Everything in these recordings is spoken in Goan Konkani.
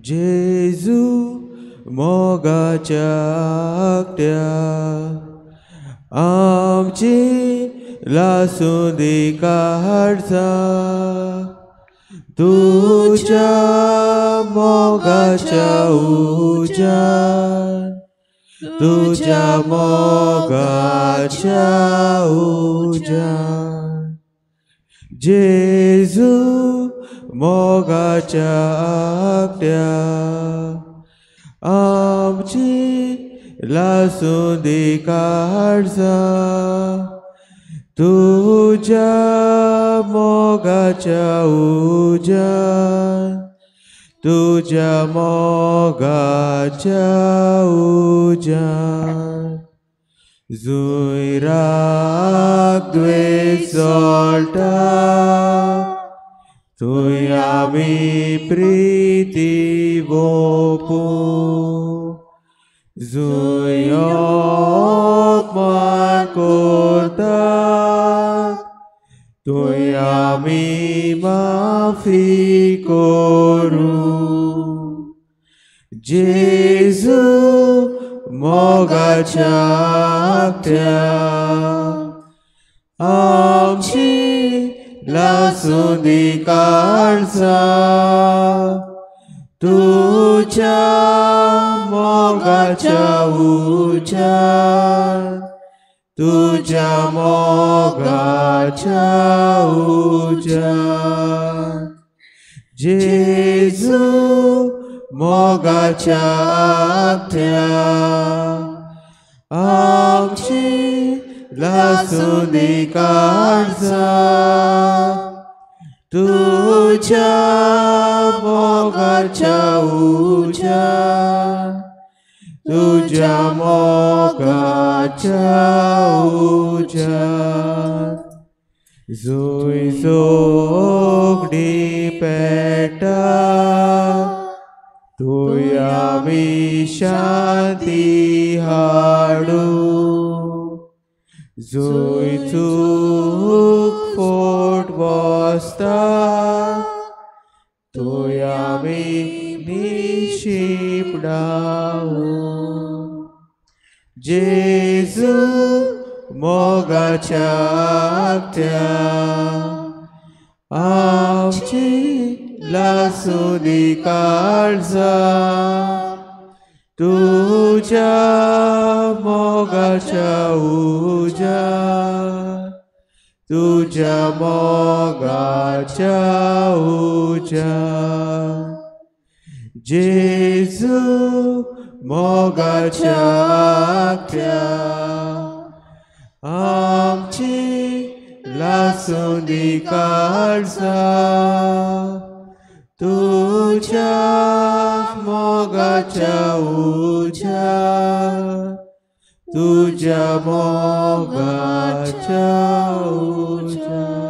जेजू मोगाच्या आकट्या आमची लासुंदी काळजा तुझ्या मोगाच्या उज्यान तुझ्या मोगाच्या उज्यान जेजू मोगाच्या आकट्या आमची लासुंदी काळजा तुझ्या मोगाच्या उज्यान तुझ्या मोगाच्या उज्यान जुंय राग द्वेश जळटा थंय आमी प्रिती वोपूं जुंय अपमान करतात थंय आमी माफी करूं. जेजू मोगाच्या आकट्या आमची लासुंदी काळजा तुझ्या मोगाच्या उज्यान तुझ्या मोगाच्या उज्यान जेजू मोगाच्या आकट्या आमची लासुंदी काळजा तुझ्या मोगाच्या उज्यान तुझ्या मोगाच्या उज्यान जुंय जोगणी पेटा थंय आमी शांती हाडूं जुंय चूक फोट बसता थंय आमी निशिपडावूं. जेजू मोगाच्या आकट्या आमची लासुंदी काळजा तुझ्या मोगाच्या उज्यान तुझ्या मोगाच्या उज्यान जेजू मोगाच्या आकट्या आमची लासुंदी काळजा तुझ्या मोगाच्या उज्यान तुझ्या मोगाच्या उज्यान.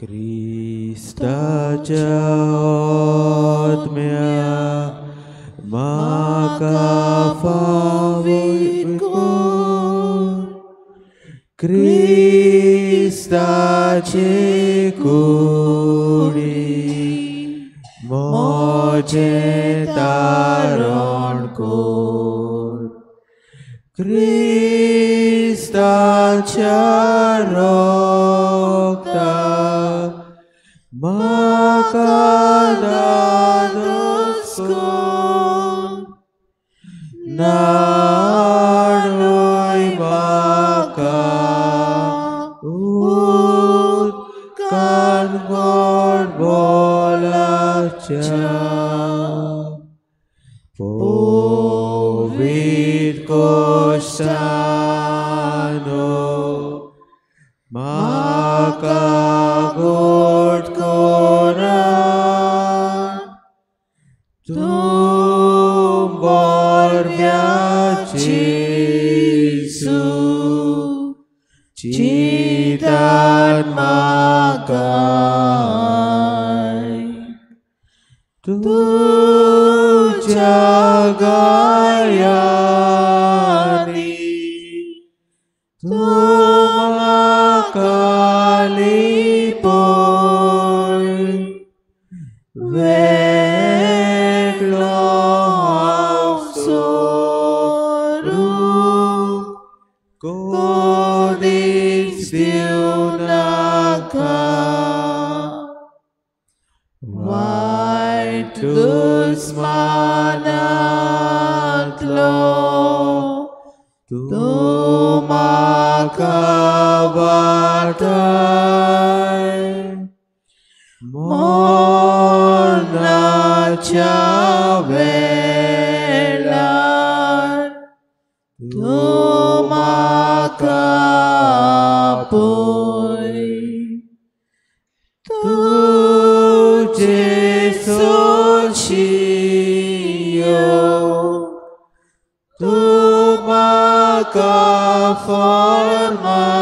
क्रिस्ताच्या आत्म्या म्हाका फावीत कर, क्रिस्ताचे कुडी म्हजें तारण कर, क्रिस्ताच्या रक्ता म्हाका धादोस कर, न्हाणय म्हाका उदकान गोड बोलाच्या, पवित्र कोश्टानो म्हाका गोड करा, तूं बऱ्या जेजू चिंतान म्हाका, तुज्या गायांनी तूं म्हाका लिपय, वेगळो हांव सोडूं कोणीच दिवं नाका, वायट दुस्मानांतलो तूं म्हाका वाटाय, मरणाच्या वेळार तूं म्हाका पळय, तुजे सोशियो तूं म्हाका फर्माय,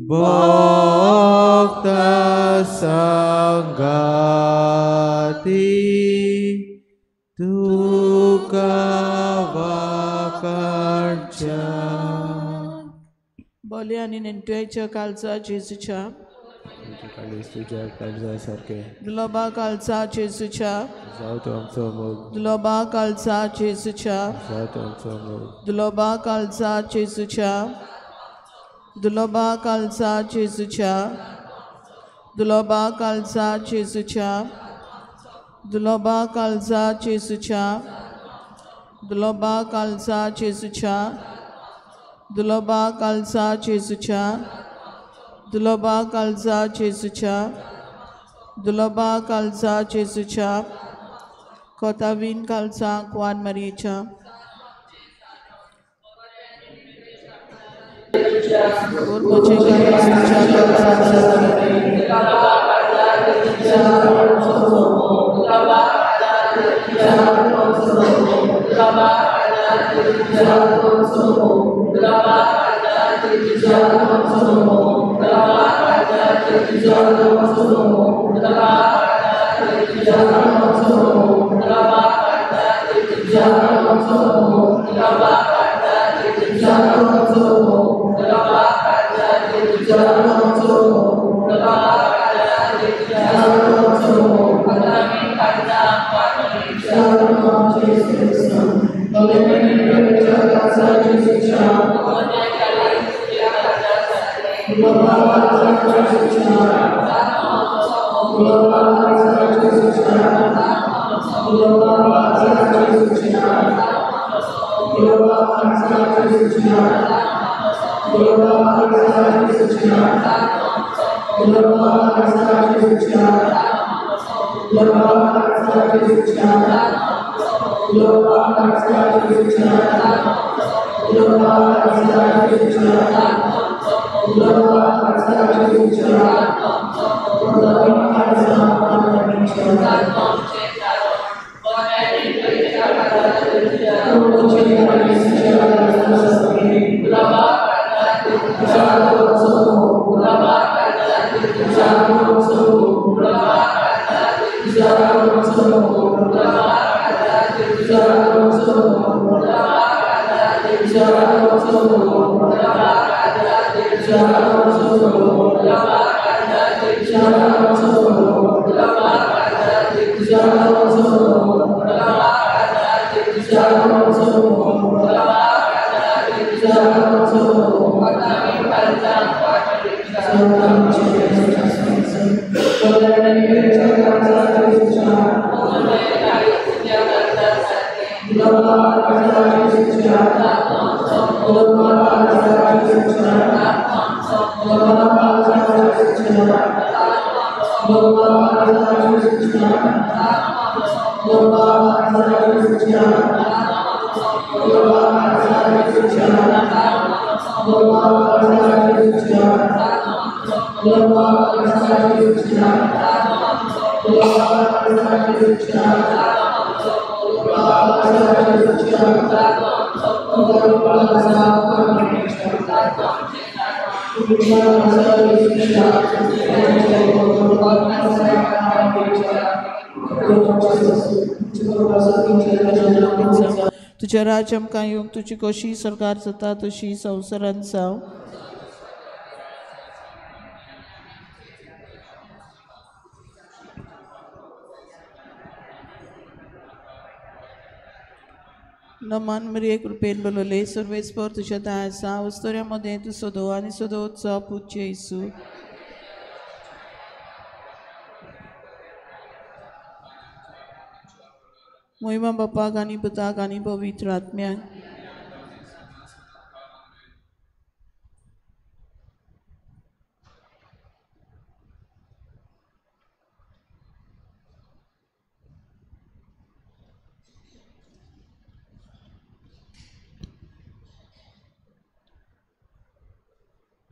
भक्ता सांगाती तुका वाकाडच्या. बोले आनी नेणट्याच्या काळजा जेजूच्या, तुज्या काळजा सारकें दुलोबा काळजा जेजूच्या, जावं तो आमचो मोग, दुलोबा काळजा जेजूच्या, जावं तो आमचो मोग, दुलोबा काळजा जेजूच्या, दुलोबा काळजा जेजूच्या, दुलोबा काळजा जेजूच्या, दुलोबा काळजा जेजूच्या, दुलोबा काळजा जेजूच्या, दुलोबा काळजा जेजूच्या, दुलोबा काळजा जेजूच्या, दुलोबा काळजा जेजूच्या, कोतावीन काळजा कुवान मारियेच्या. म्हजे काळीज तुज्या काळजा सारकें, Bye. तुझ्या राज्य आमकां येवंक तुजी कशी सरकार जाता तशी संवसारांत जावं. नमन मरिये कृपेन बोलवले सर्वेस्पर तुज्या दया आसा वस्तुऱ्या मदें तूं सदो आनी सदोचो पूत जेजू. मोहिमा बापाक आनी पुताक आनी पवित्र आत्म्याक.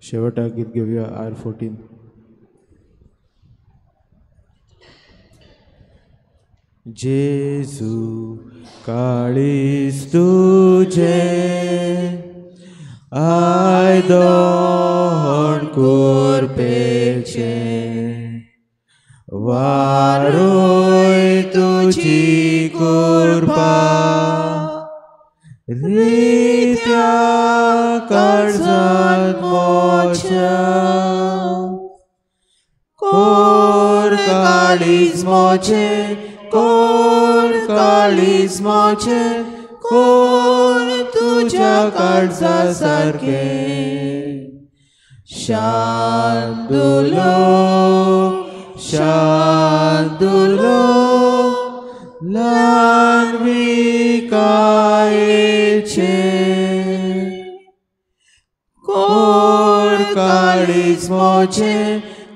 शेवटाक गीत घेवया R14. जेजू काळीज तुझे आयदोण कुरपेचे वारोय तुजी कृपा रित्या काळजांत मोच्या कोर काळीज मोचे कोर काळीज मोचे कोर तुझ्या काळजा सारखे शांतुलो शांतुलो ल्हानविकायेचे कोर काळीज मोचे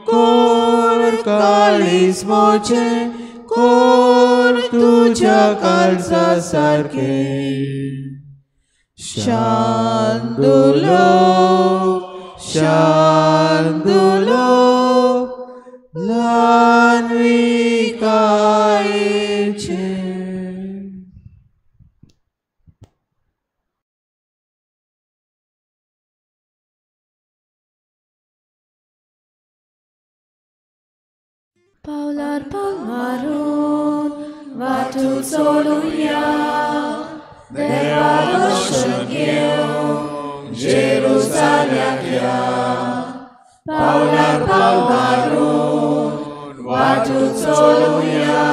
कोर काळीज मोचे कोर तुझ्या काळजा सारखे शांतुलो शांतुलो ल्हानविकायेचे. पावलार पावल मारून वाटू चलुया देवा दर्शन घेवन जेरुजाल्याक या. पावलार पावल मारून वाटू चलुया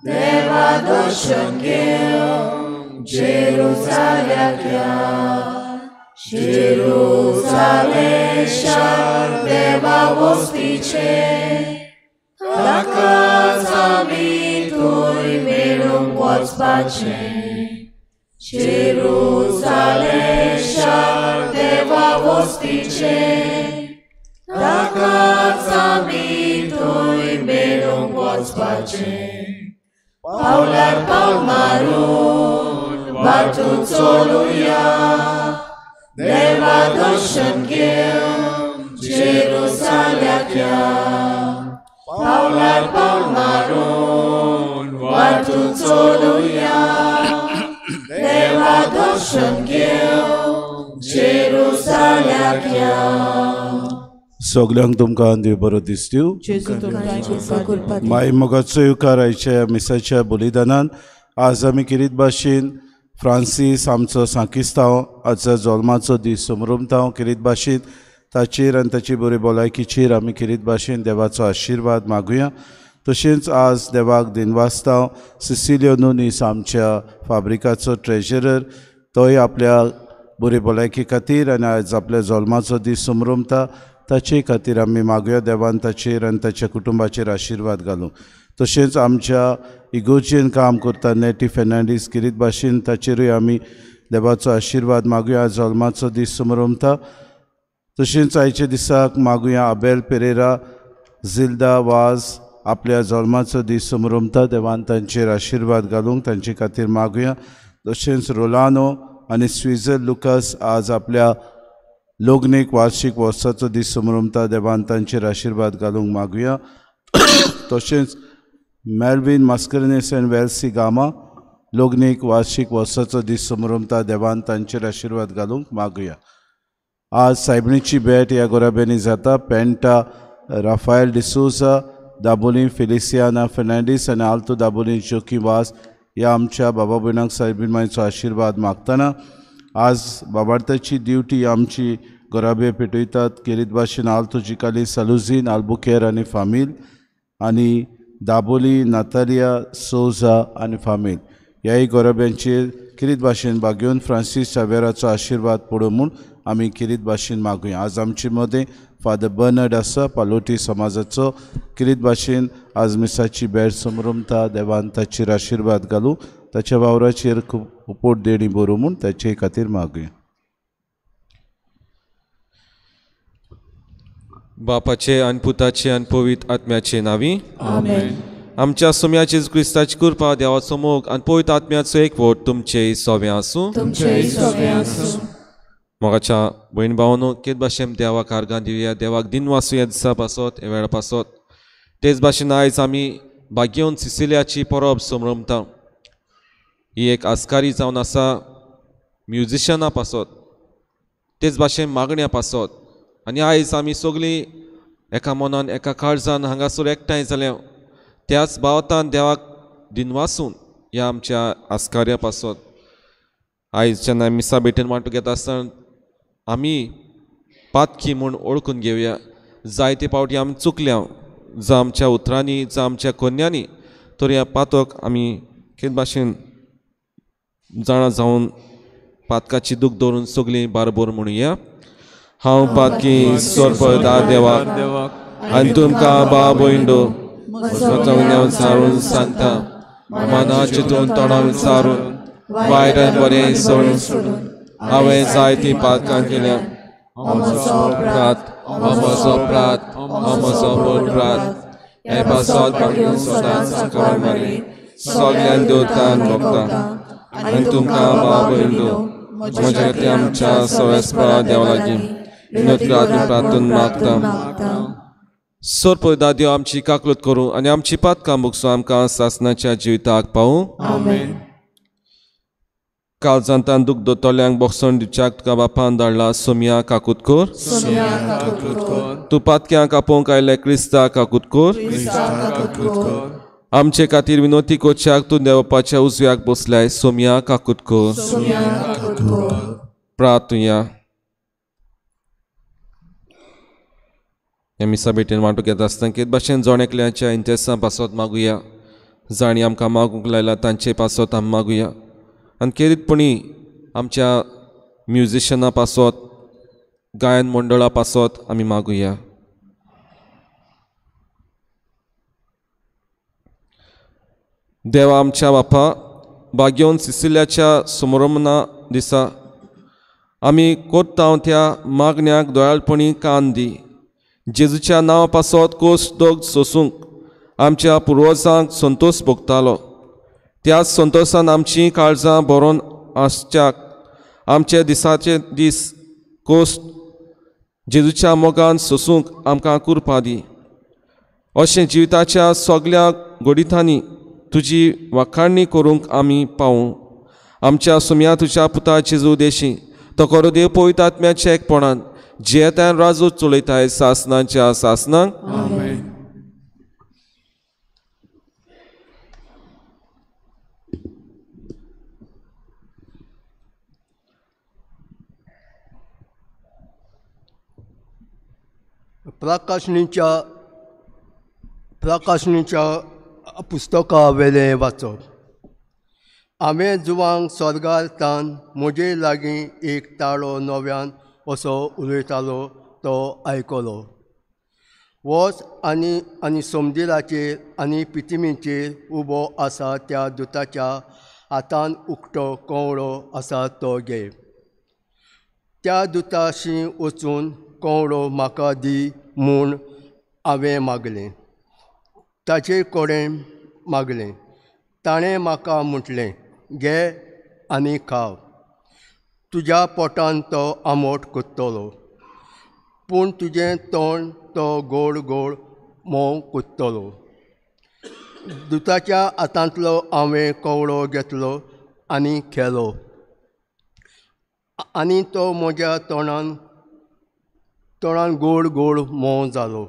देवा दर्शन घेवन जेरुजाल्याक या. जेरुजालेम शार देवा वस्तीचें ताकाच आमी थंय मेळूंक वचपाचें. जेरुजालेम शार देवा वस्तीचें ताकाच आमी थंय मेळूंक वचपाचें. पावलार पावल मारून वाटू चलुया देवा दर्शन घेवन जेरुजाल्याक या. पावलार पावल मारून वाटू चलुया देवा दर्शन घेवन जेरुजाल्याक या. सगल्यांक तुमकां देव बरो दिसतू। माई मोगाचो येवकार आयच्या मिसाच्या बलिदानान आज आमी किरीत भाशेन फ्रांसीस आमचो सांकिस्तांव आजचा जल्माचो दीस समरमतांव। किरीत भाशेन ताचेर आनी ताची बरी भलायकीचेर आमी किरीत भाशेन देवाचो आशिर्वाद मागुया। तशेंच आज देवाक दिनवासतांव सिसिलियो नुनीस आमच्या फाब्रिकाचो ट्रेजरर तोय आपल्या बरी भलायकी खातीर आनी आज आपल्या जल्माचो दीस समरमता ताचे खातीर आमी मागुया देवान ताचेर आनी ताच्या कुटुंबाचेर आशिर्वाद घालूं। तशेंच आमच्या इगोर्जेन काम करता नेटी फेर्नांडीस किरीत भाशेन ताचेरूय आमी देवाचो आशिर्वाद मागुया, जल्माचो दीस समरमता। तशेंच आयच्या दिसाक मागुया आबेल पेरेरा जिल्दा वाज आपल्या जल्माचो दीस समरमता, देवान तांचेर आशिर्वाद घालूंक तांचे खातीर मागुया। तशेंच रोलानो आनी स्विजर लुकस आज आपल्या लोगनेक वार्षिक वर्साचो दीस समरमता, देवान तांचेर आशिर्वाद घालूंक मागुया। तशेंच मेल्विन मास्करेन्हस आनी वेल्सी गामा लोगनेक वार्षिक वर्साचो दीस समरमता, देवान तांचेर आशिर्वाद घालूंक मागुया। आज सायबणीची भेट ह्या गोराब्यांनी जाता। पेंटा राफायल डिसोजा दाबोली फेलिसियाना फेर्नांडीस आनी आल्तो दाबोली जोकी वास ह्या आमच्या बाबा भयणांक सायबीण मायचो आशिर्वाद मागतना आज बाबार्थाची ड्युटी आमची गोराबे पेटयतात। केरीत भाशेन आल्तो जिकाली सालुझीन आल्बुकेर आनी फामील आनी दाबोली नातालिया सोजा आनी फामील ह्याय गोराब्यांचेर किरीत भाशेन बागेवन फ्रांसीस शावेराचो आशिर्वाद पडूं म्हूण आमी किरीत भाशेन मागुया। आज आमचे मदें फादर बर्नर्ड आसा पालोटी समाजाचो किरीत भाशेन आज मिसाची भेट समरमता, देवान ताचेर आशिर्वाद घालूं, ताच्या वावराचेर खूब उपोट देणी बरोवं म्हूण ताचे खातीर मागुया। बापाचे आनी पुताचे आनी पवित्र आत्म्याचे नांवी आमेन। आमच्या सोम्या जेजू क्रिस्ताची कृपा, देवाचो मोग आनी पवित्र आत्म्याचो एकवट तुमचे सोबें आसूं। मोगाच्या भयण भावांनो, केद भाशेन देवाक आर्गां दिवया, देवाक दिनवासुया दिसा पासत ह्या वेळा पासत। तेच भाशेन आयज आमी भाग्यवन सिसिलियाची परब समरमता। ही एक आस्कारी जावन आसा म्युजिशना पासत, तेच भाशेन मागण्या पासत। आनी आयज आमी सगळीं एका मनान एका काळजान हांगासर एकठांय जाल्या त्याच भावतान देवाक दिनवासून ह्या आमच्या आस्कार्या पासत। आयज जेन्ना मिसा भेटेन वांटो घेता आसतना आमी पातकी म्हूण ओळखून घेवया। जायते पावटी आमी चुकल्या, जावं आमच्या उतरांनी जावं आमच्या कोन्यांनी, तर ह्या पातक आमी कितें भाशेन जाणा जावन पातकाची दूख दवरून सगळीं बारबोर म्हणुया। हांव पातकी सोरपदा देवाक आनी तुमकां बा भयंडो म्हजो सारून सांगता, मना चिंतून तोंडा विचारून वायट आनी बरें सोडून हांवें जायतीं पातकां केल्या। म्हजो अपराध, म्हजो अपराध, म्हजो व्हड अपराध। हे पासत सदांच मारी सगळ्यां देवतान भोगता आनी तुमकां बा भयंडो म्हज्या खातीर आमच्या सवेस्परा देवा लागीं विनोद प्रार्थून मागता। सोरपदा देव आमची काकलूत करूं आनी आमची पातकां भोगसूं आमकां सासणाच्या जिविताक पावूं। काळजांतान दूख दोतोल्यांक बोगसण दिवच्याक तुका बापान धाडला सोमया काकूत कर। तूं पातक्यांक आपोवंक आयले क्रिस्ता काकूत कर। आमचे खातीर विनोती कोच्याक तूं देवपाच्या उजव्याक बसल्याय सोमया काकूत कर। प्रार्थुया। ह्या मिसा भेटेन वांटो घेता आसतना केद भाशेन जण एकल्याच्या इंतेसां पासत मागुया, जांणी आमकां मागूंक लायला तांचे पासत आमी मागुया। आनी केरीतपणी आमच्या म्युजिशना पासत, गायन मंडळा पासत आमी मागुया। देवा आमच्या बापा, बागेवन सिसिल्याच्या समरमना दिसा आमी कोत्तांव त्या मागण्याक दोयाळपणी कान दी। जेजूच्या नांवा पासत कोस दोग सोसूंक आमच्या पुर्वजांक संतोष भोगतालो, त्याच संतोशान आमची काळजां भरोन आसच्याक आमचे दिसाचे दीस कोस जेजूच्या मोगान सोसूंक आमकां कृपा दी। अशें जिविताच्या सगल्या घडितांनी तुजी वाखाणणी करूंक आमी पावूं। आमच्या सुम्या तुज्या पुता जेजू देशी तो करो देव पवित्र आत्म्याच्या एकपणान जियेतान राजू चलयताय सासनाच्या सासनाक. आमेन. प्रकाशणीच्या पुस्तका वेलें वाचप. हांवें जुवांक स्वर्गार तान म्हजे लागीं एक ताळो नव्यान असो उलयतालो तो आयकलो. वच आनी आनी समुद्राचेर आनी पितिमीचेर उबो आसा त्या दुताच्या हातान उक्तो कंवळो आसा तो घे. त्या दुताशी वचून कंवळो म्हाका दी म्हूण हांवें मागलें. ताचे कडेन मागलें. ताणें म्हाका म्हटलें, घे आनी खाव, तुज्या पोटान तो आंबट कोत्तलो, पूण तुजें तोंड तो गोड गोड म्होंव कोत्तलो. दुताच्या हातांतलो हांवें कंवळो घेतलो आनी खेलो आनी तो म्हज्या तोंडान तोंडान गोड गोड म्होंव जालो.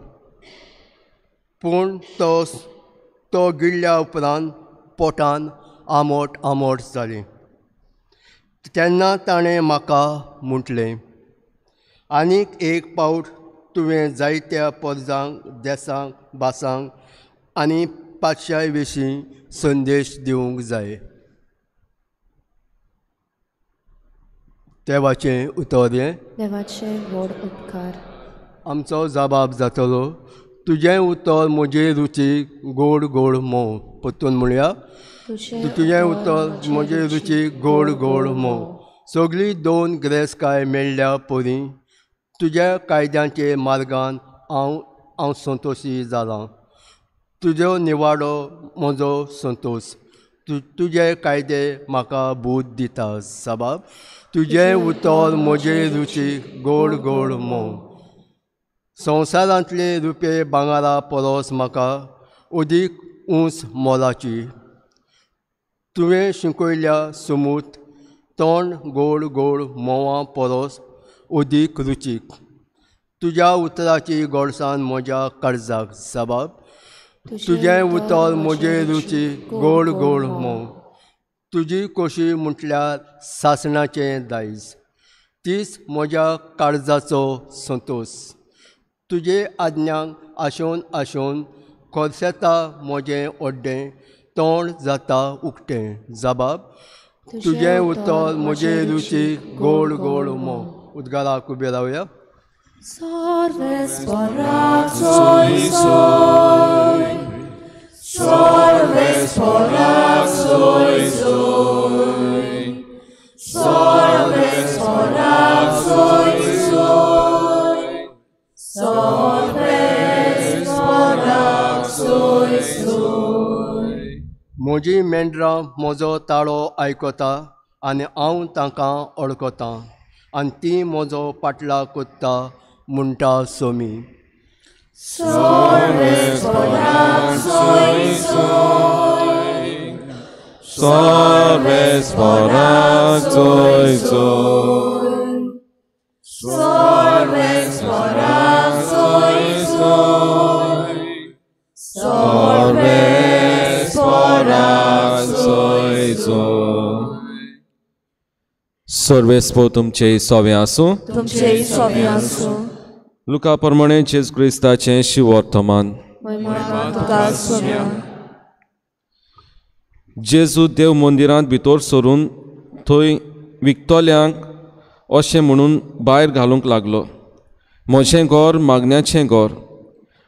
पूण तो गिळ्ळ्या उपरांत पोटान आंबट आंबट जालें. तेन्ना ताणें म्हाका म्हटलें, आनीक एक पावट तुवें जायत्या पोरजांक, देसांक, भासांक आनी पातशाय विशीं संदेश दिवंक जाय. देवाचें उतर हें. देवाचे व्हड उपकार. आमचो जबाब जातलो. तुजें उतर म्हजे रुचीक गोड गोड म्होंव. परतून म्हणया, तुजें उतर म्हजे रुचीक गोड गोड म्होंव. सगळीं दोन गिरेस्तकाय मेळ्ळ्या परी तुज्या कायद्यांचे मार्गान हांव संतोशी जालां. तुजो निवाडो म्हजो संतोश. तुजे कायदे म्हाका बूद दिता. साबाब, तुजें उतर म्हजे रुचीक गोड गोड म्होंव. संवसारांतले रुपये भांगरा परस म्हाका अदीक ऊंच मोलाची. तुवें शिकयल्या सुमूत तोंड गोड गोड म्होंवा परस अदीक रुचीक. तुज्या उतराची गोडसाण म्हज्या काळजाक. साबाब, तुजें उतर म्हजे रुचीक गोड गोड म्होंव. तुजी खोशी म्हटल्यार सासणाचें दायज, तीच म्हज्या काळजाचो संतोश. तुजे आज्ञांक आशोवन आशोवन खोर्सेता म्हजें ओड्डें तोंड जाता उक्तें. जबाब, तुजें उतर म्हजे रुचीक गोड गोड म्होंव. उद्गाराक उबे रावया. म्हजी मेंढरां म्हजो ताळो आयकता आनी हांव तांकां वळखतां आनी तीं म्हजो पाटलाव कोत्ता म्हणटा सोमी. सर्वेस्पो तुमचे सोवे आसूं. तुमचे सोवे आसूं. लुका प्रमाणे जेजू क्रिस्ताचें शिवर्तमान. जेजू देव मंदिरांत भितर सरून थंय विकतल्यांक अशें म्हणून भायर घालूंक लागलो, म्हजें घर मागण्याचें घर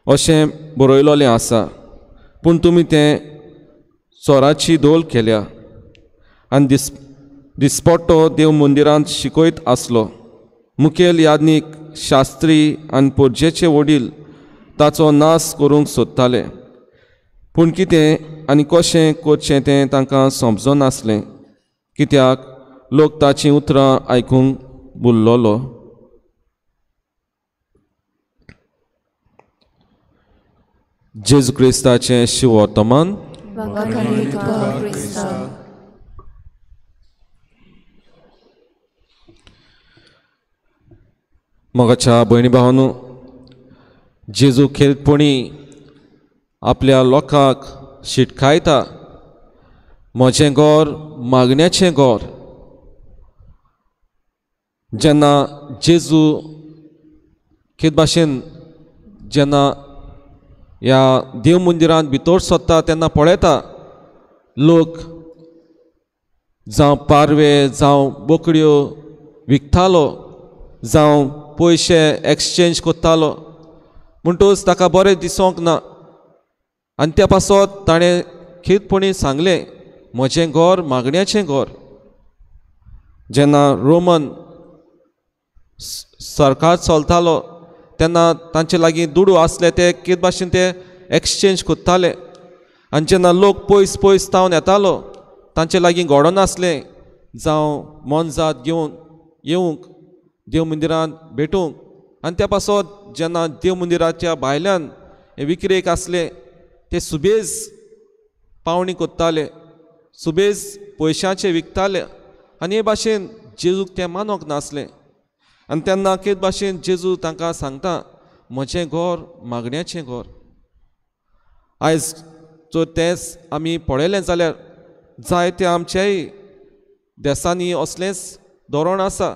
अशें बरयलोलें आसा, पूण तुमी तें चोराची धोल केल्या. आनी दिसपट्टो देव मंदिरांत शिकयत आसलो. मुखेल याज्ञीक, शास्त्री आनी पोरजेचे वडील ताचो नाश करूंक सोदताले, पूण कितें आनी कशें करचें तें तांकां समजनासलें, कित्याक लोक ताचीं उतरां आयकूंक भुल्लोलो. जेजू क्रिस्ताचें शिवर्तमान. मोगाच्या भयणी भावांनो, जेजू खेरीतपणी आपल्या लोकांक शिटकायता, म्हजें घर मागण्याचें घर. जेन्ना जेजू खेत भाशेन जेन्ना ह्या देव मंदिरांत भितर सरता तेन्ना पळयता लोक जावं पारवे जावं बोकड्यो विकतालो, जावं पयशे एक्सचेंज करतालो. म्हणटकच ताका बरें दिसोंक ना आनी त्या पासत ताणें खेरीतपणी सांगलें, म्हजें घर मागण्याचें घर. जेन्ना रोमन सरकार चलतालो तेन्ना तांचे लागीं दुडू आसले ते कितें भाशेन ते एक्सचेंज करताले आनी जेन्ना लोक पयस पयस तावन येतालो तांचे लागीं घडोनासलें जावं मोनजात घेवन येवंक देव मंदिरांत भेटूंक. आनी त्या पासत जेन्ना देव मंदिराच्या भायल्यान हे विक्रेक आसले ते सुबेज पावणी करताले, सुबेज पयशांचे विकताले आनी हे भाशेन जेजूक तें मानोंक नासलें. आनी तेन्ना कितें भाशेन जेजू तांकां सांगता, म्हजें घर मागण्याचें घर. आयज जर तेंच आमी पळयलें जाल्यार जायते आमच्याय देसांनी असलेंच धोरण आसा,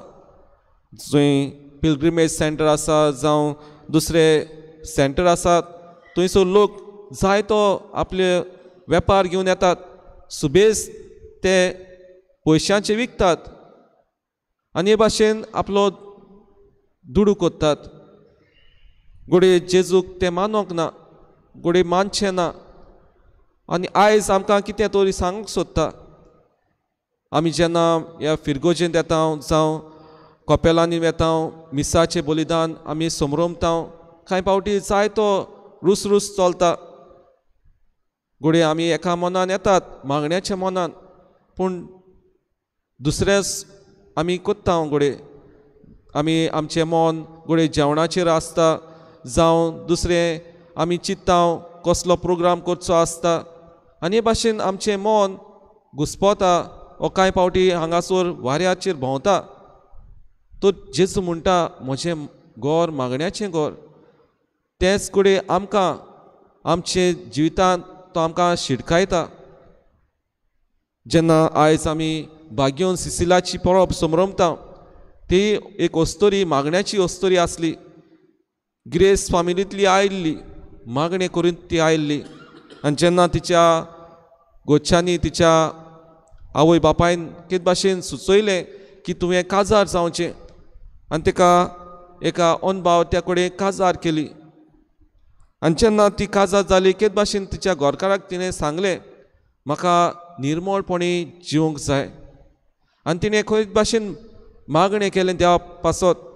जंय पिलग्रिमेज सेंटर आसा जावं दुसरे सेंटर आसात थंयसर लोक जायतो आपले वेपार घेवन येतात, सुबेज ते पयशांचे विकतात आनी हे भाशेन आपलो दुडू करतात. घडये जेजूक तें मानोंक ना, घडये मानचें ना आनी आयज आमकां कितें तरी सांगूंक सोदता. आमी जेन्ना ह्या फिरगोजेंत येता जावं कपेलांनी वेता, मिसाचें बलिदान आमी समरमता, कांय फावटी जायतो रूस रूस चलता. घडये आमी एका मनान येतात मागण्याच्या मनान, पूण दुसरेंच आमी करता. घडये आमी आमचें मन घडये जेवणाचेर आसता जावं दुसरें आमी चिंत्ता कसलो प्रोग्राम करचो आसता आनी हे भाशेन आमचें मन घुस्पता ओ कांय फावटी हांगासर वाऱ्याचेर भोंवता. तर जेजू म्हणटा, म्हजें घर मागण्याचें घर. तेंच कडेन आमकां आमचे जिवितांत तो आमकां शिटकायता. जेन्ना आयज आमी भाग्योन सिसिलाची परब समरमता ती एक अस्तोरी मागण्याची अस्तोरी आसली, ग्रेस फामिलींतली आयिल्ली, मागणें करून ती आयिल्ली. आनी जेन्ना तिच्या गोच्छांनी तिच्या आवय बापायन कितें भाशेन सुचयलें की तुवें काजार जावचें आनी ताका एका अनभाव त्या कडेन काजार केली. आनी जेन्ना ती काजार जाली कितें भाशेन तिच्या घरकाराक तिणें सांगलें, म्हाका निर्मळपणी जिवंक जाय. आनी तिणें खंय भाशेन मागणें केलें देवा पासत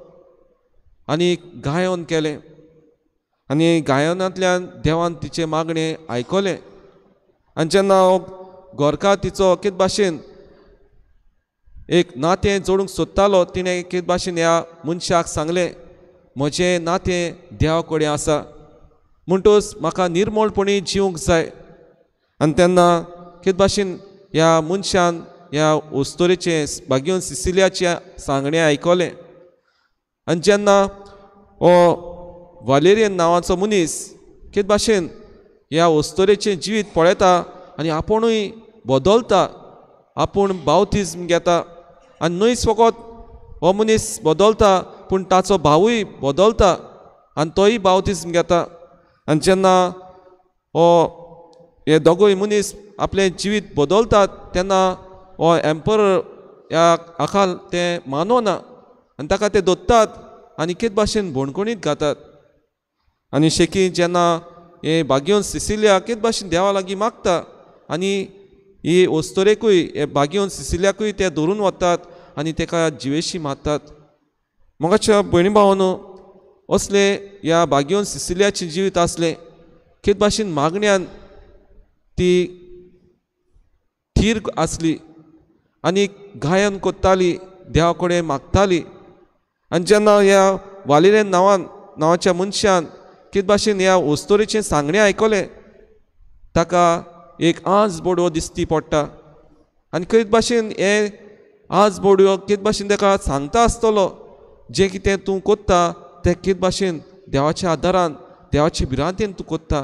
आनी गायन केलें आनी गायनांतल्यान देवान तिचें मागणें आयकलें. आनी जेन्ना हो घरकार तिचो कितें भाशेन एक नातें जोडूंक सोदतालो तिणें कितें भाशेन ह्या मनशाक सांगलें, म्हजें नातें देवा कडेन आसा म्हणटकच म्हाका निर्मळपणी जिवंक जाय. आनी तेन्ना कितें भाशेन ह्या मनशान ह्या अस्तोरेचें भाग्योन सिसिलियाचें सांगणें आयकलें. आनी जेन्ना हो वालेरियन नांवाचो मनीस कितें भाशेन ह्या अस्तोरेचें जिवीत पळयता आनी आपुणूय बदलता, आपूण बावतिज्म घेता आनी न्हयच फकत हो मनीस बदलता पूण ताचो भावूय बदलता आनी तोय बावतिज्म घेता. आनी जेन्ना हो हे दोगूय मनीस आपलें जिवीत बदलतात तेन्ना हो एम्परर ह्या हाका तें मानोना आनी ताका ते दोत्तात आनी कितें भाशेन बोणकोणीत घातात. आनी शेकी जेन्ना हे भाग्योन सिसिलिया कितें भाशेन देवा लागीं मागता आनी ही अस्तोरेकूय हे भाग्योन सिसिलियाकूय ते धरून वतात आनी ताका जिवेशी मारतात. मोगाच्या भयणी भावांनो, असलें ह्या भाग्योन सिसिलियाचें जिवीत आसलें. कितें भाशेन मागण्यान ती थीर आसली आनी गायन करताली, देवा कडेन मागताली. आनी जेन्ना ह्या वालेरियन नांवाच्या मनशान कितें भाशेन ह्या अस्तोरेचें सांगणें आयकलें ताका एक आज बोडवो दिसती पडटा आनी कितें भाशेन हे आज बोडवो कितें भाशेन ताका सांगता आसतलो, जें कितें तूं कोत्ता तें कितें भाशेन देवाच्या आदारान देवाचे भिरांतेन तूं कोत्ता.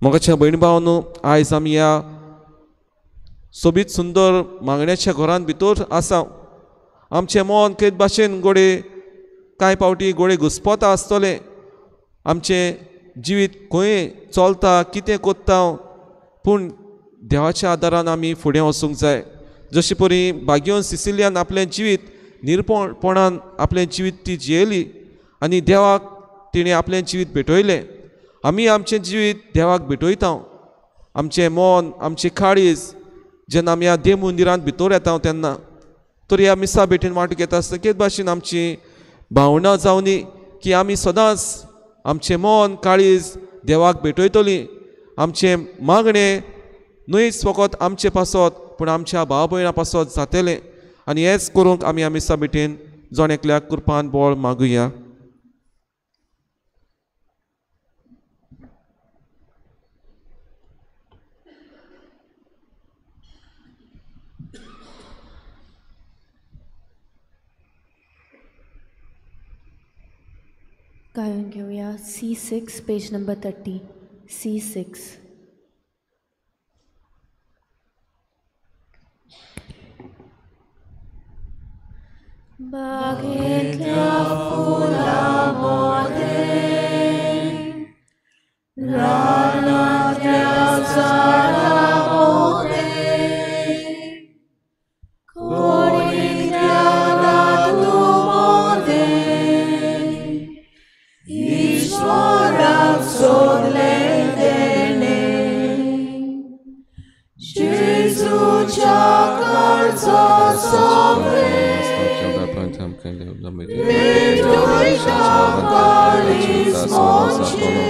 मोगाच्या भयण भावांनो, आयज आमी ह्या सोबीत सुंदर मागण्याच्या घरान भितर आसा. आमचें मन कितें भाशेन गोडे कांय पावटी गोडे घुस्पता आसतलें. आमचें जिवीत खंय चलता कितें कोत्ता, पूण देवाच्या आदारान आमी फुडें वचूंक जाय. जशें परी भाग्योन सिसिलियान आपलें जिवीत निर्पणपणान आपलें जिवीत ती जियेली आनी देवाक तिणें आपलें जिवीत भेटयलें. आमी आमचें जिवीत देवाक भेटयता. आमचें मन आमचें काळीज जेन्ना आमी ह्या देव मंदिरांत भितर येता तेन्ना तर ह्या मिसा भेटीन वांटो घेता आसतना कितें भाशेन आमची भावना जावनी की आमी सदांच आमचें मन काळीज देवाक भेटयतली. आमचें मागणें न्हयच फकत आमचे पासत पूण आमच्या भाव भयणां पासत जातलें. आनी हेंच करूंक आमी ह्या मिसा भेटीन जण एकल्याक कृपान बळ मागुया. गायन घेऊया C6 page number 30. C6. बागेंतल्या फुलां मोदें, रानांतल्या झाडां मोदें, कोणींतल्या धातू मोदें, ईश्वराक सोदलें देणें, जेजूच्या काळजा सोबें, भेटयता काळीज मोचें,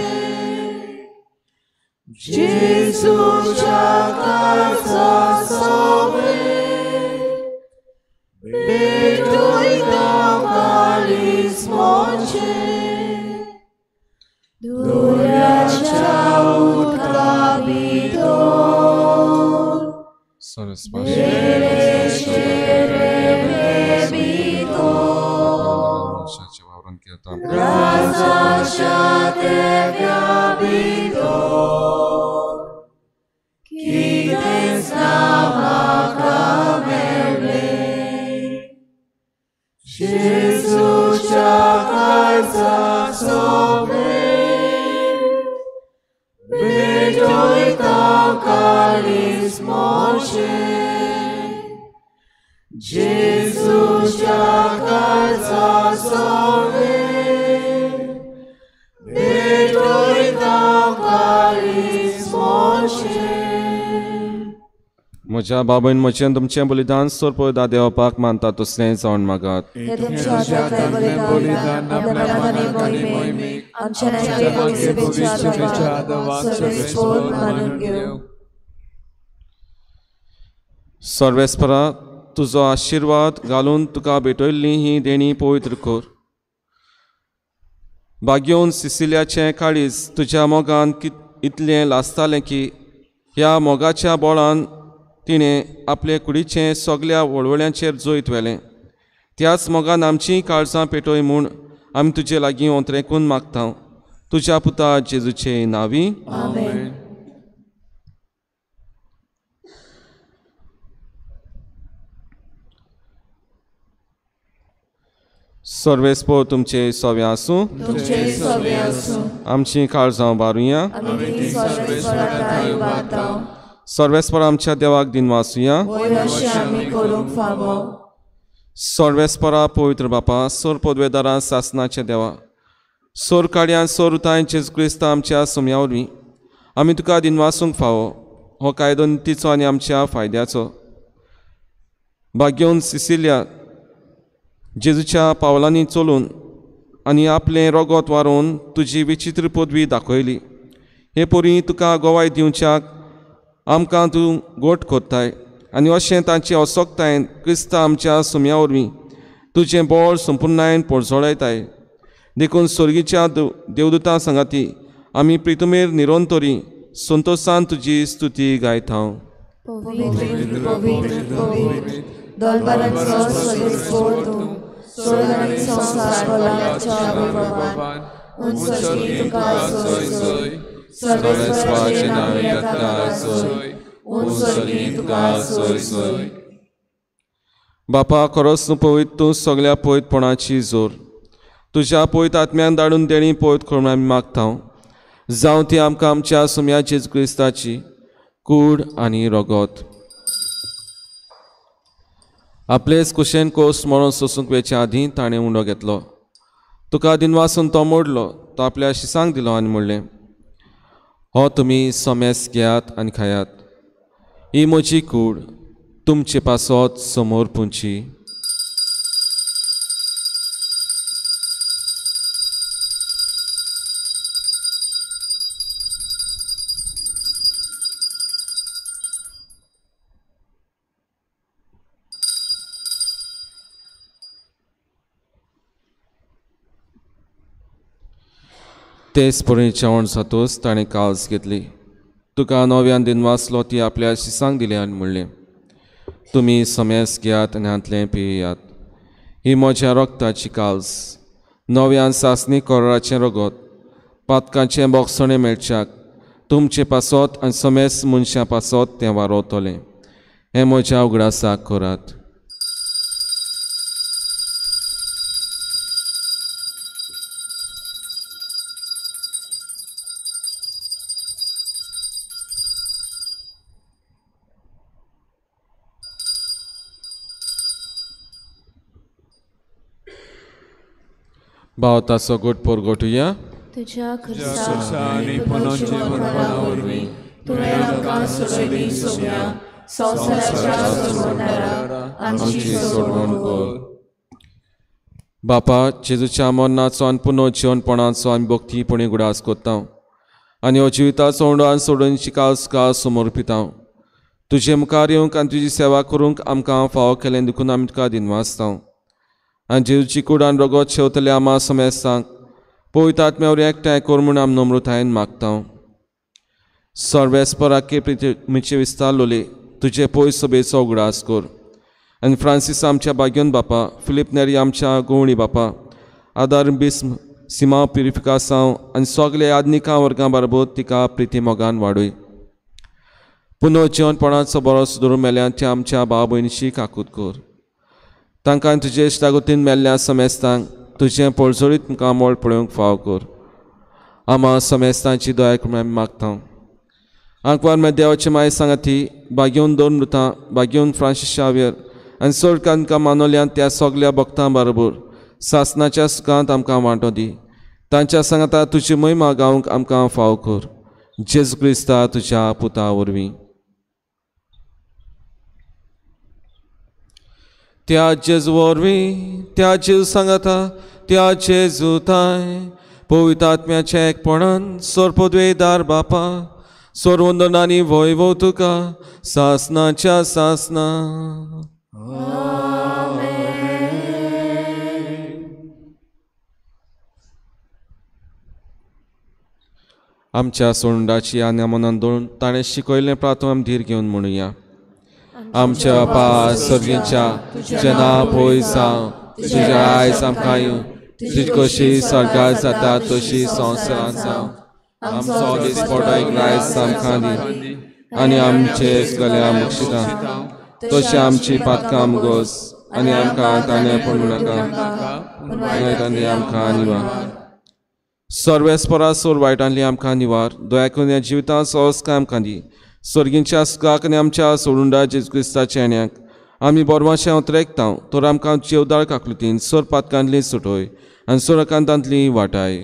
जेजूच्या काळजा सोबें, भेटयता काळीज मोचें, दर्याच्या उदका भितर राजाच्या देव्या भितर कितेंच ना म्हाका मेळ्ळें, जेजूच्या काळजा सोबें, भेटयता काळीज मोचें, जेजूच्या काळजा सोबें, भेटयता काळीज मोचें. म्हज्या बाबान म्हजें तुमचें बलिदान सोरपदा देवपाक मानता तसलें जावन मागात. सर्वेस्परा तुजो आशिर्वाद घालून तुका भेटयल्ली ही देणी पवित्र कर. भाग्योन सिसिलियाचें काळीज तुज्या मोगान इतलें लासतालें की ह्या मोगाच्या बोळान तिणें आपले कुडीचें सगल्या वळवळ्यांचेर जैत व्हेलें. त्याच मोगान आमचीं काळजां पेटय म्हूण आमी तुजे लागीं ओंतरेकून मागता. तुज्या पुता जेजूचे नांवी आमेन. सर्वेस्पो तुमचे सवे आसूं. आमची काळजां बारुया. सर्वेस्पर आमच्या देवाक दिनवासुया. सर्वेस्परा पवित्र बापा, सोर पदवेदारा सासनाच्या देवा, सोर काडयान सोर उताय जेजू क्रिस्त आमच्या सुम्या वरवीं आमी तुका दिनवासूंक फावो. हो कायदो नितीचो आनी आमच्या फायद्याचो. भाग्योन सिसिलिया जेजूच्या पावलांनी चलून आनी आपलें रगत वारोवन तुजी विचित्र पदवी दाखयली. हे परी तुका गवाय दिवच्याक आमकां तूं गोट कोत्ताय आनी अशें तांचे असक्तायेन क्रिस्त आमच्या सुम्या वरवीं तुजें बळ संपुर्णायेन पोळजळयताय. देखून स्वर्गीच्या देवदूतां सांगाती आमी प्रितुमेर निरंतरी संतोशान तुजी स्तुती गायता. पवित्र पवित्र पवित्र दलबरांचो सर्वेस्पर तूं, स्वर्ग आनी संवसार भोलाच्या वैभवान उंच तुका सोय सोय सर्वेस्पराचें नांव घेता सोय उंच तुका सोय सोय. बापा खरोच तूं पवित्र, तूं सगळ्या पवित्रपणाची जोर. तुज्या पवित्र आत्म्यान धाडून देणी पवित्र करून आमी मागता. जावं ती आमकां आमच्या सुम्या जेजू क्रिस्ताची कूड आनी रगत. आपलेच कुशेन कोस मरण सोसूंक वेच्या आदीं ताणें उंडो घेतलो. तुका दिनवासून तो मोडलो, तो आपल्या शिसांक दिलो आनी म्हणलें, हो तुमी समेस घेयात आनी खायात, ही म्हजी कूड तुमचे पासत समोर पुंची. तेच परी जेवण जातूच ताणें काल्स घेतली. तुका नव्यान दिनवासलो, ती आपल्या शिसांक दिली आनी म्हणलें, तुमी समेस घेयात आनी हांतलें पियात, ही म्हज्या रगताची काल्स, नव्यान सासणी कोराचें रगत, पातकांचें बोगसणें मेळच्याक तुमचे पासत आनी समेस मनशां पासत तें वारोवतलें. हें म्हज्या उगडासाक करात. भावताचो गोट पोरगोटुया. तुज्या खुर्सा आनी पुनर्जीवनपणा वरवीं तुवें आमकां सोडयली सोम्या, संवसाराच्या सोडवणारा आमची सोडवण कर. बापा, जेजूच्या मरणाचो आनी पुनर्जीवनपणाचो आमी भक्तीपणी उगडास करता आनी हो जिविताचो उंडो आनी सोडून काल तुका समर्पिता. तुजे मुखार येवंक आनी तुजी सेवा करूंक आमकां फावो केलें देखून आमी तुका दिनवासता. आनी जेजूची कूड आनी रगत शेवतले आमा समेस्तांक पवित्र आत्म्या वरवीं एकठांय कर म्हूण आमी नम्रतायेन मागता. सर्वेस्पराके प्रितीचे विस्तारलोले तुजे पयस सभेचो उगडास कर आनी फ्रांसीस आमच्या बाग्योन बापा, फिलीप नेरी आमच्या गोवणी बापा, आदार बिस्म सिमा प्युरिफिकासांव आनी सगळे आधुनिकां वर्गां बाराबर तिका प्रिती मोगान वाडय. पुनर्जीवनपणाचो बरो सुदरू मेल्यान त्या आमच्या भाव भयणीची काकूत कर. तांकां तुजे इश्टागतीन मेल्ल्या समेस्तांक तुजें पळजोळीत मुखामळ पळोवंक फाव कर. आमा समेस्तांची दया करून आमी मागता. आंकवार मे देवाची माय सांगाती बागेवन दोन मृतां, बागेवन फ्रांसीस शावियर आनी चड कांकां मानवल्यान त्या सगल्या भक्तां बरोबर सासनाच्या सुखांत आमकां वांटो दी. तांच्या सांगाता तुजी महिमा गावंक आमकां फाव कर. जेजू क्रिस्ता तुज्या पुता वरवीं. त्या जेजू वरवीं, त्या जेजू सांगाता, त्या जेजू ताय पवित्र आत्म्याच्या एकपणान सोरपद्वेदार बापा, सोरवंदन आनी वैभव तुका सासनाच्या सासना. आमच्या सोंडाची आनी मनान दवरून ताणें शिकयल्लें प्रार्थना आमी धीर घेवन म्हणुया. आमच्या बापा सर्गीच्या, तुजें नांव पवित्र जावं, तुजें आयज आमकां येवं, तुजी कशी स्वर्गार जाता तशी संवसारांत जावं. आमचो दिसपटो एक आयज आमकां दी आनी आमचे सगल्या मुक्षिता तशी आमची पातकां मुगोस आनी आमकां ताणें पडूं नाका, ताणें आमकां निवार. सर्वेस्परा सोर वायटांतली आमकां निवार, दया करून ह्या जिवितांत सहज आमकां दी. सर्गींच्या सुखाक आनी आमच्या सोडुंडा जेजू क्रिस्ताच्या येण्याक आमी बोरमाशें उतरेकता, तर आमकां तुजे उदार काकलुतीन सोर पातकांतली सुटय आनी सोरकांतांतली वाटाय.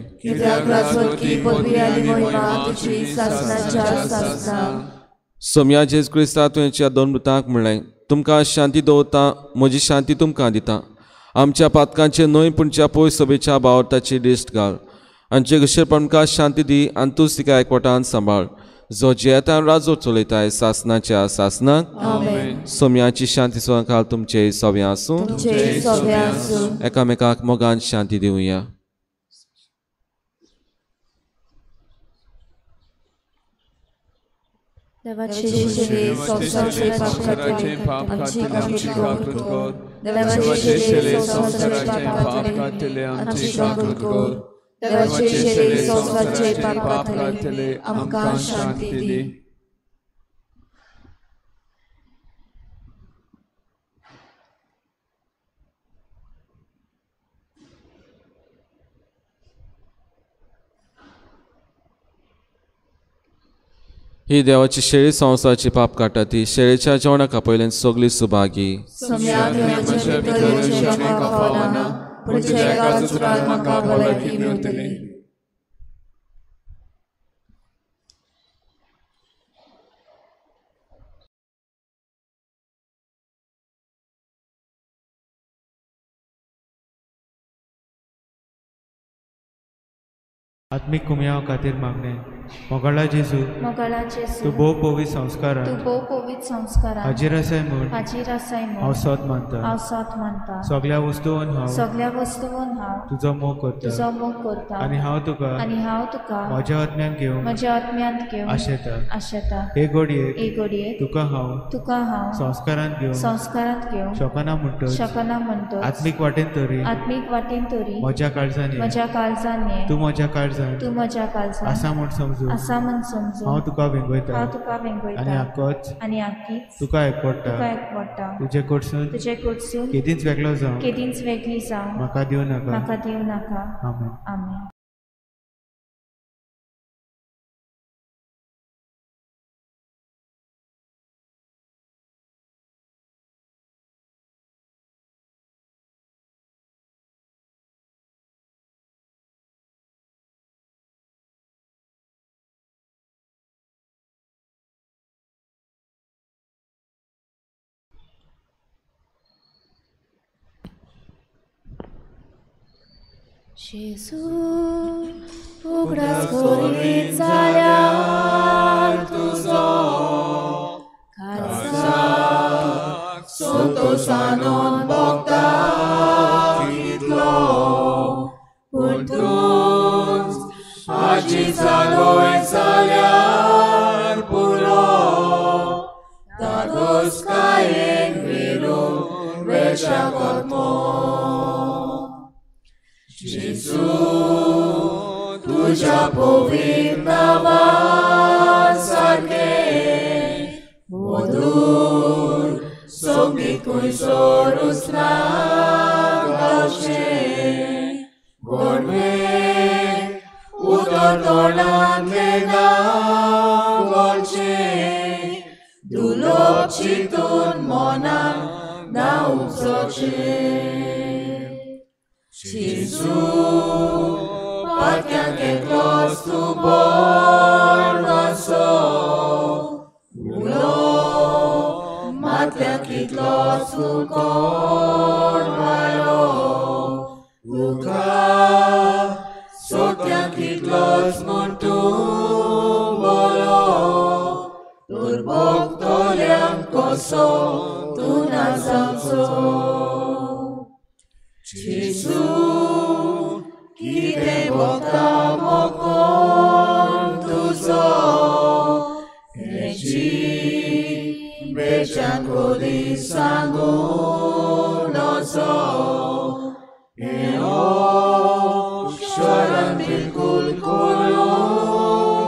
सोम्या जेजू क्रिस्ता तुवेंच्या दोन मृतांक म्हणलें, तुमकां शांती दवरता, म्हजी शांती तुमकां दिता. आमच्या पातकांचे न्हय पूण ज्या पयस सभेच्या भावार्थाची दिश्ट घाल आनी जे कशें शांती दी आनी तूंच तिका एकवटान सांबाळ, जो जियेता राजो चलयताय सासनाच्या सासनाक. सोम्याची शांती सदांकाळ तुमचे सव्या आसूं. एकामेकाक मोगान शांती दिवया. देवाचे संवसाराचें पाप काडटले आमची काकूत कर. देवाचे शेले संवसाराचें पाप काडटले आमची काकूत कर. देवाचे शेले संवसाराचें पाप काडटले आमकां शांती दी. ही देवाची शेळी संवसाराची पाप काडटा ती शेळीच्या जेवणाक आपयल्यान सगळी सुभागी. आत्मिक कुमयाव खातीर मागणें. मोगाळा जेजू, तूं भोव पवित्र संस्कारान हाजीर आसाय म्हूण हांव सोद मानता. सगळ्या वस्तून हांव तुजो मोग करता आनी हांव तुका म्हज्या आत्म्यान घेवंक आशेता. हे घडयेक तुका हांव संस्कारांत घेवंक शकना म्हणटच आत्मीक वाटेन तरी म्हज्या काळजान ये, तूं म्हज्या काळजान आसा म्हूण समजून हांव तुका वेंगयता आनी आकीच तुका एकवटा. तुजे कडसून केदींच वेगळो जावं म्हाका दिवं नाका. आमेन. जेजू उगडास करीत जाल्यार तुजो काळजाक संतोषानोन भोगता कितलो, पूण तूंच आजी जालोय जाल्यार पुरो. धादोसकायेन विरूंक वेच्या कोतमो. जेजू तुज्या पवित्र नांवा सारकें मधूर संगीत खंयसरूच ना गावचें. गोडवें उतर तोंडांतलें ना गोडचें, दुलोब चिंतून मनान ना उपजचें. जेजू पात्यांक एकलोच तूं बरो उलो मातल्यांक कितलोच तूं कोण वालो. तुका सोत्यांक कितलोच म्हूण तूं बरो, दुर्भोगतल्यांक कसो तूं ना जावचो. जेजू कितें भोगता मोकोन तुजो हेची बेच्यान कोदी सांगूं नजो. हें अक्षरान बिलकूल करूं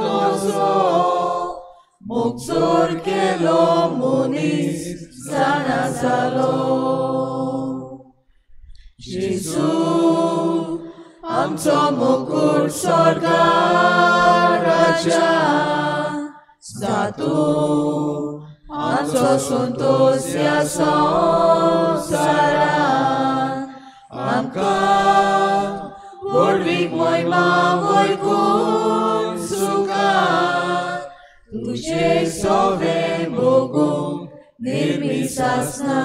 नजो, मुगजोर केलो मनीस जाणा जालो. जेजू आमचो मुकूट स्वर्गार राजा, जातूं आमचो संतोष ह्या संवसारांत. आमकां व्हडवीक महिमा वयकून सुखान तुजें सवें भोगूंक निर्मीस आसना.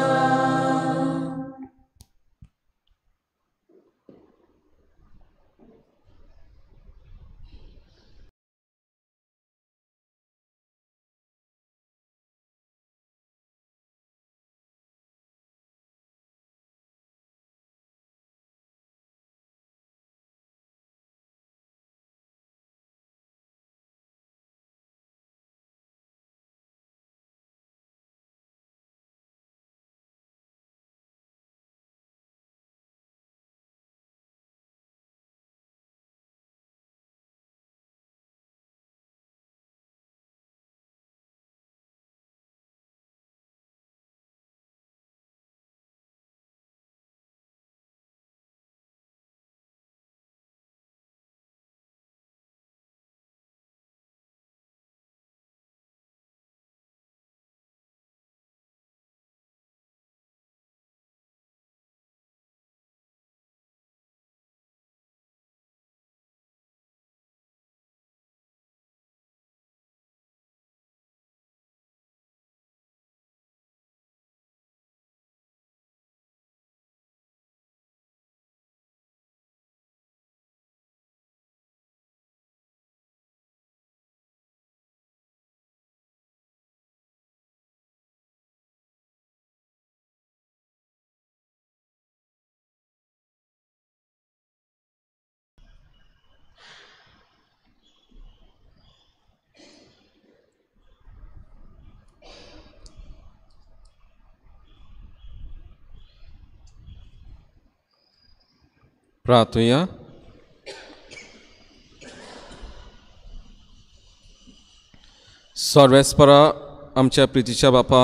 प्रार्थुया. सर्वेस्परा आमच्या प्रितीच्या बापा,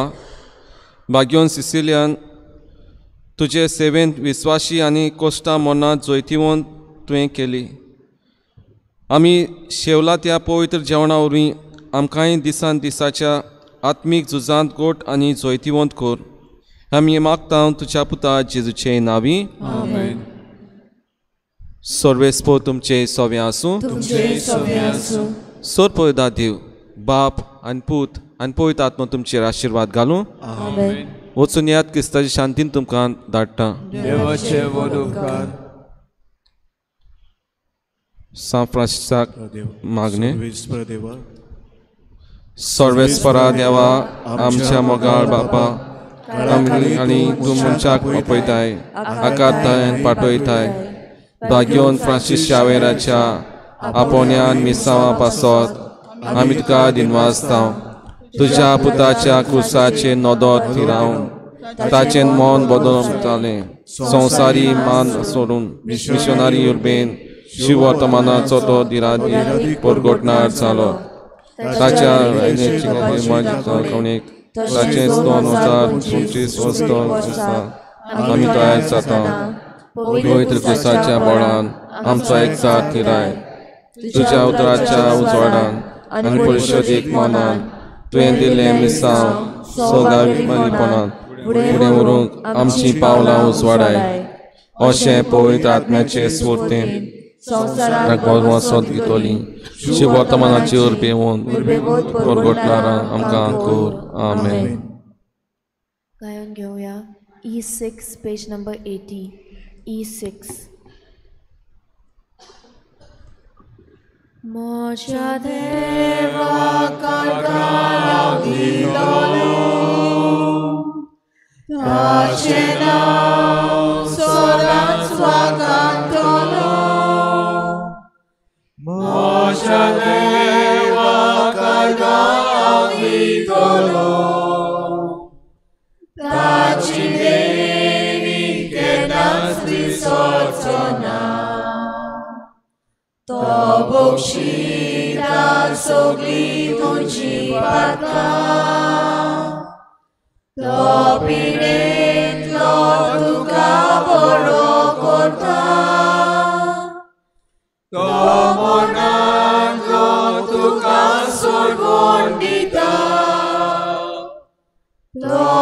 भाग्योन सिसिलियन तुजे सेवेंत विस्वाशी आनी कोश्टां मरणां जैतिवंत तुवें केली. आमी शेवला त्या पवित्र जेवणा वरवीं आमकांय दिसान दिसाच्या आत्मीक झुजांत गोट आनी जैतिवंत कर. आमी मागता तुज्या पुता जेजूचे नांवी. आमेन. सर्वेस्पर तुमचे सवे आसूं. सर पवित्र देव बाप आनी पूत आनी पवित्र आत्मा तुमचेर आशिर्वाद घालूं. वचून याद क्रिस्ताची शांतीन तुमकां धाडटा. सांत फ्रांसिसाक मागणें. सर्वेस्परा देवा आमच्या मोगाळ बापा, आमी आनी तूं मनशाक आपयताय, आकारताय आनी पाठयताय. भाग्योन फ्रांसीस शावेराच्या आपोवण्यान मिसांवा पासत आमी तुका दिनवासता. तुज्या पुताच्या क्रुसाचेर नदर थिरावन ताचें मन बदलतालें. संवसारी मान सोडून मिशनरी उर्बेन शिववर्तमानाचो तो दिरादी परगटणार जालो. ताच्या ताचें 2025 वर्सां आमी तयार जाता. पवित्र क्रुसाच्या बळान आमचो एकचार थिराय. तुज्या उतराच्या उजवाडान आनी परिशदेक मनान तुवें दिल्लें मिसांव सोगापणान फुडें व्हरूंक आमचीं पावलां उजवाडाय. अशें पवित्र आत्म्याचे स्फूर्तीन संवसाराक घेतली शिवर्तमानाची उर्बेवन परगटणारा आमकां कर. आमेन. गायन घेवया E6 page number 80. E6. म्हज्या देवा कारभार दितलो, ताचें नांव सदांच वागांतलो. म्हज्या देवा कारभार दितलो, ताची देणी केन्नाच विसरचो ना. तो बक्षिता सगळीं तुजी पातकां, तो पिडेंतलो तुका बरो करता. तो मरणांतलो तुका सोडवण दिता. तो